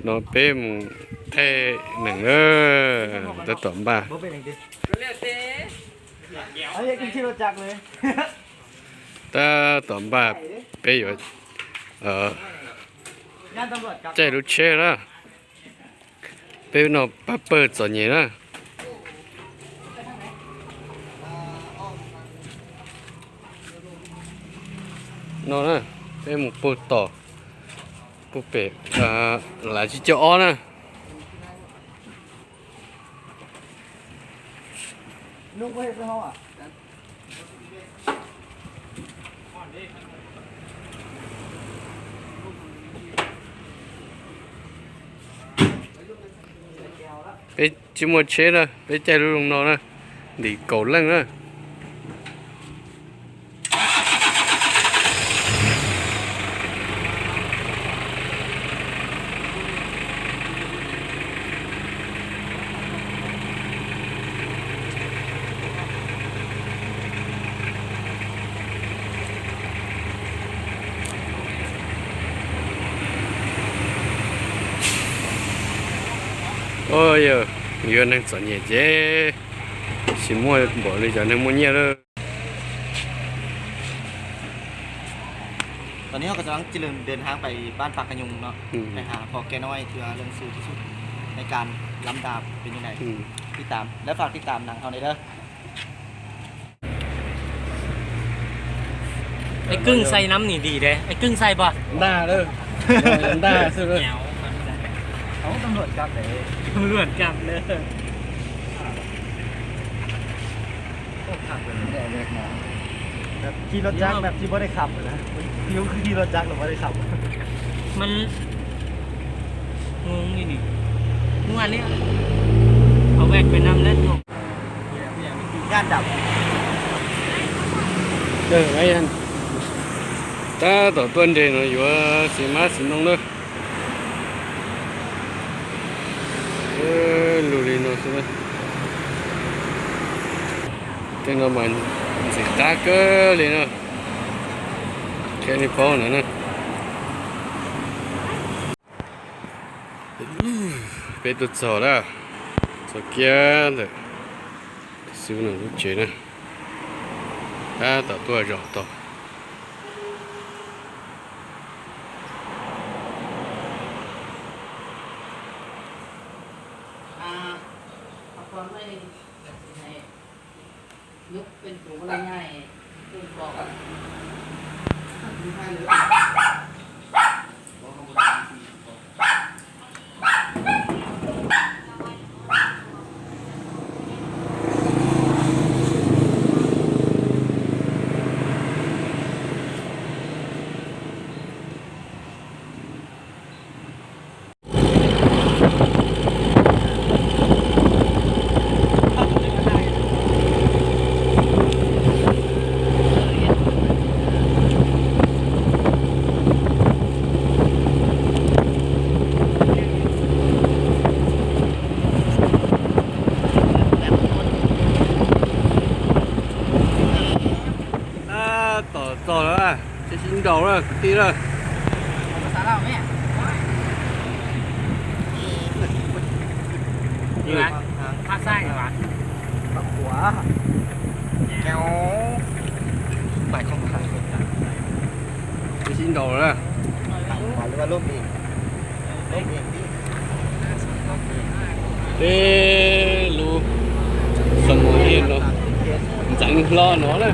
ເນາະ ເປ້ໝູ່ແທ້ໜຶ່ງເດີ ຕາຕອມບ້ານ. ບໍ່ເປັນຫຍັງຕິ ເອົາ ຢາກກິນຂີ່ລົດຈັກເລີຍ ຕາຕອມບ້ານ ເປ້ຢູ່ ເອີ ຢ້ານຕຳຫຼວດຈັບ ໃຈລົດເຊນະ. ເປັນເນາະ ປາເປີດສອນເຫຍນະ ເນາະນະ ເປັນໝູ່ໂປຕໍ່ ປູເປ ອ່າ ຫຼາຍຊິເຈົ້າອໍນະ. ເປັນຈິມໂມເຊນະ ເປັນໃຈລຸງນອນນະ ດີໂກເລັ່ງນະ. ໂອ້ຍ ເຍ ເຍ ນັ່ງສອນເຫຍເຈ ຊິມົວບໍ່ ຫຼືຈະນັ່ງມົວເຍເດີ. ຕອນນີ້ເຮົາກໍກຳລັງຈະເດີນທາງໄປບ້ານປາກກະຍຸງເນາະ ອືມ ໄປຫາພໍ່ແກ່ນ້ອຍ ທີ່ວ່າເລື່ອງຊື່ທີ່ສຸດໃນການລຳດາບເປັນຈັ່ງໃດ ອືມ ຕິດຕາມ ແລະ ຝາກຕິດຕາມໜັງເຮົາແດ່ເດີ. ໄອ້ກຶ້ງໃສ່ນຳນີ້ດີເດ້ ໄອ້ກຶ້ງໃສ່ບໍ່? ດ່າເດີ ດ່າສຸດເລີຍ. ເອົາ ຕຳຫຼວດຈັບເດ້ ຕຳຫຼວດຈັບເດີ. ໂອ້ ຄັກເລີຍ ແບບຂີ່ລົດຈັກແບບທີ່ບໍ່ໄດ້ຂັບນະ ຄືຂີ່ລົດຈັກແລ້ວບໍ່ໄດ້ຂັບ ມັນງົງອີ່ຫຼີ. ເມື່ອນີ້ເອົາແວັກໄປນຳແລ້ວ ຢ້ານດຳ ເອີ ໄວ້ຫັ້ນ ຕາຕໍ່ເພິ່ນເດເນາະ ຢູ່ວ່າຊິມາຊິລົງເດີ. ເອີ ລູລີໂນຊິເວີ ເຕັງນ້ຳມັນຊິຕາເກີເລີຍເນາະ ແຄ່ນີ້ພໍນະນະ. ເປັນຕົວຊໍລະ ຊໍກຽເລີຍ ຊິວໜຶ່ງເຈນະ ຕາຕໍ່ຕົວຈອກຕໍ່. ອ່າ ເອົາຄວາມໃຫ້ ຍົກເປັນໂຕບໍ່ໄດ້ໃຫຍ່ ເປັນກອງ ອ່າ ຕໍ່ ຕໍ່ແລ້ວ ຊິຊິງດອກແລ້ວ ຕີແລ້ວ ພາສາລາວແມ່ ນີ້ຫວາ ພາກຊ້າຍຫວາ ພາກຂວາ ແກ້ວ ໝາຍຄວາມວ່າ ຊິຊິງດອກແລ້ວ ຂວາ ຫຼືວ່າລົມອີກ ລົມອີກ ເຕລູສະໝອງເຫັນເນາະ ຈັງລໍເນາະເລີຍ.